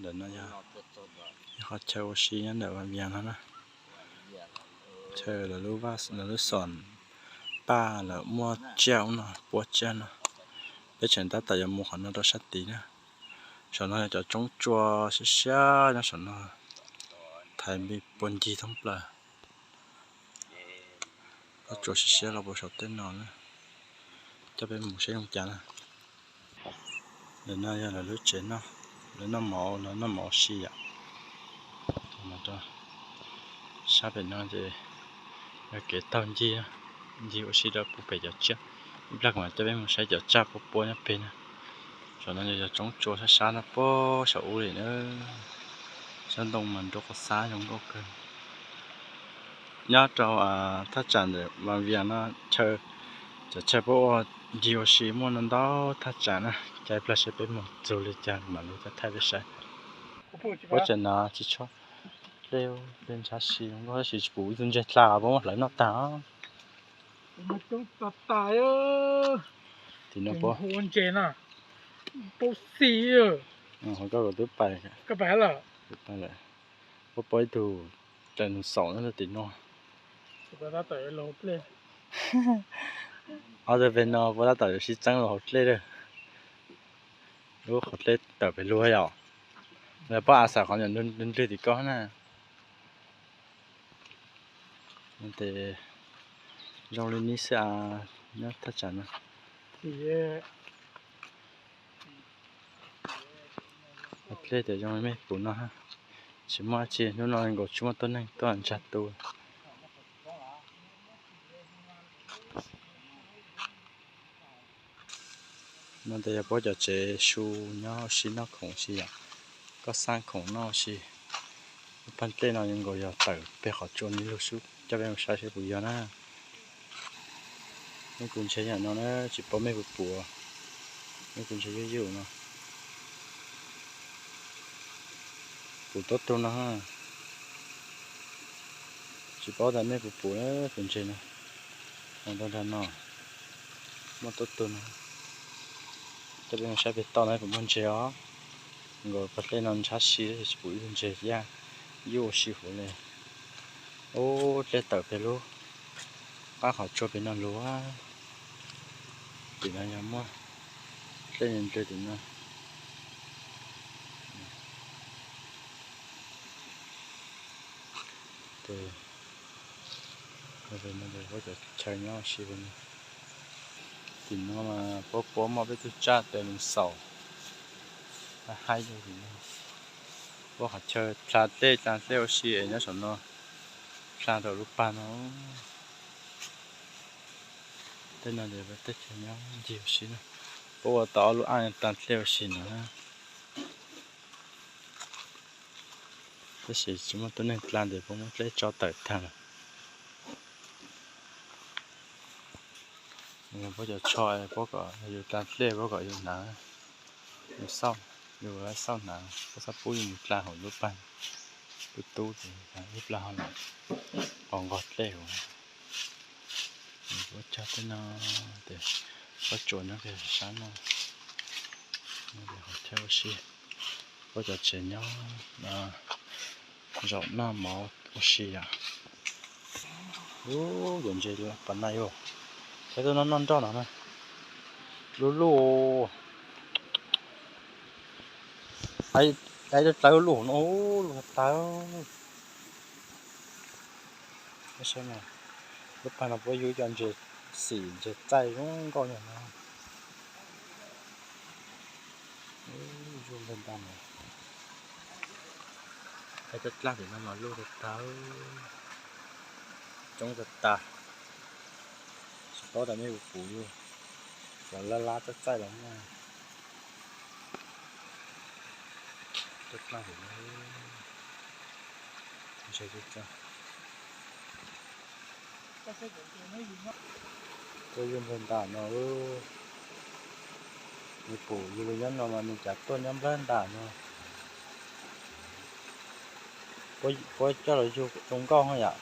Ntawm no yog ib qhov chaw ua si nyob ntawm Vaj Vias no na. Chaw lawv lub vaj, lawv lub xom paj lawv muaj tsiaj ub no, puab tsiaj no. Peb tseem tab tom yuav mus qhov no rau sab tid na. Saum no yog cov roob tsua siab siab nyob saum no, thaiv npis puag ncig thoob plaws. Roob tsua siab siab los puag saum tej no na. Coj peb mus saib zoo cas na. Ntawm no yog lawv lub tsev noj, lawv noj mov, lawv noj mov ua si yom. Sab pem no ces yog kev taug ncig, ncig ua si rau puag pem cov tsiaj. Ib pliag kuv mam coj peb mus saib cov tsaj puab puab nyob pem na. Saum no yog roob tsua sab sab no puag saum ub li na. Sab ntoo mas nruab qhov xab zoo nkauj kawg. Nyob rau thaj tsam ntawm Vaj Vias no, chaw, cov chaw puab ua ncig ua si muaj ntau ntau thaj tsam na. Cas ib pliag saib peb mus txug li cas mam li thaij peb saib. Puab tseem hnav tsis tshua, dlej, dlej ntshav si zoo nkauj tab sis tsis pum ib tug ntseg dla, puab muab hlawv noj tag. Tim no puab, koj twb pais, puab pom ib tug dlej nus xaum nyob tim no. Ob tug pem no puab tab tom yuav sib txeeb los hauv dlej lawm. Lub qhov dlej tawm pem lug yom. Lawv pab a xav qhov nyuam nplwg tim ko na. Tes zoo li ni xwb a, nyob thaj tsam no. Qhov dlej tes zoo li mej pum no, tsis muaj dab tsi, hnub no nkaus tsis muaj tuab neeg tuaj ntsag tu. No tes yog puab cov tsev su nyob ua si noj khoom si yom, koj xaj khoom noj ua si. Lub pag dlej no zoo nkaus yog tawm peg qhov tsua ni lug xwb, coj peb mus saib seb puas yog na. Mej kuv ntshe yam no na, tsis paub mej puas pum, mej kuv ntshe yuj yuj no. Pum tuab tug no, tsis paub tas mej puas pum, kuv ntshe no, mus rau nrag no, muaj tuab tug no. Coj peb mus saib pem toj no puas muaj ntseg os. Nkaus pag dlej no ntshav si tsis pum ib tug ntseg, yaj yuj ua si huv li. Ub, dlej tawm peg lub qab qhov tsua pem no lug. Tim no yog muaj dlej nplwg tim no. Tim no mas puab puab muaj peb tug tsaj tes nus xaum, haib tim no. Puab qhov chaw dlha dlej dlha dlej ua si es nyob saum no, dlha rau lub pag no. Tej no tes teb chaws nyob ncig ua si na. Puab ua tau ob lub aj dlha dlej ua si no na. Tab sis tsis muaj tuab neeg dlha tes puab muab dlej tso tawm tag lawm. Puab cov tsho, puab kom yus dlha dlej puab kom yus hnav, yus xauj, yus xauj hnav, puab xauj pub yus mus dlha hauv lub pag tub tub ces ib plag ho los nqos dlej hauv. Puab cog tej no, tes puab tsuas nyob pem sab no, qhov chaw ua si, puab cov tsev nyob zaum noj mov ua si yom. Ub, cov ntses pas nais, saib tuaj noj noj nroj no na. Lub lub, ib dlawb lub no, lub tawg. Lub pag no puab yug cov ntses xim ntses txaij zoo nkauj nyuag no. Zuj npawg nta no, ib dlaab tim no mas luj tag tag, coob tag tag, tsis paub tas mej puas puv, cov lab lab txaij txaij los mas. Tuaj zuj npawg nta no, nws pum yug li nyob no mas nws cav tuaj nyob nplawg ntam no. Puab coj los yug zoo nkauj yom.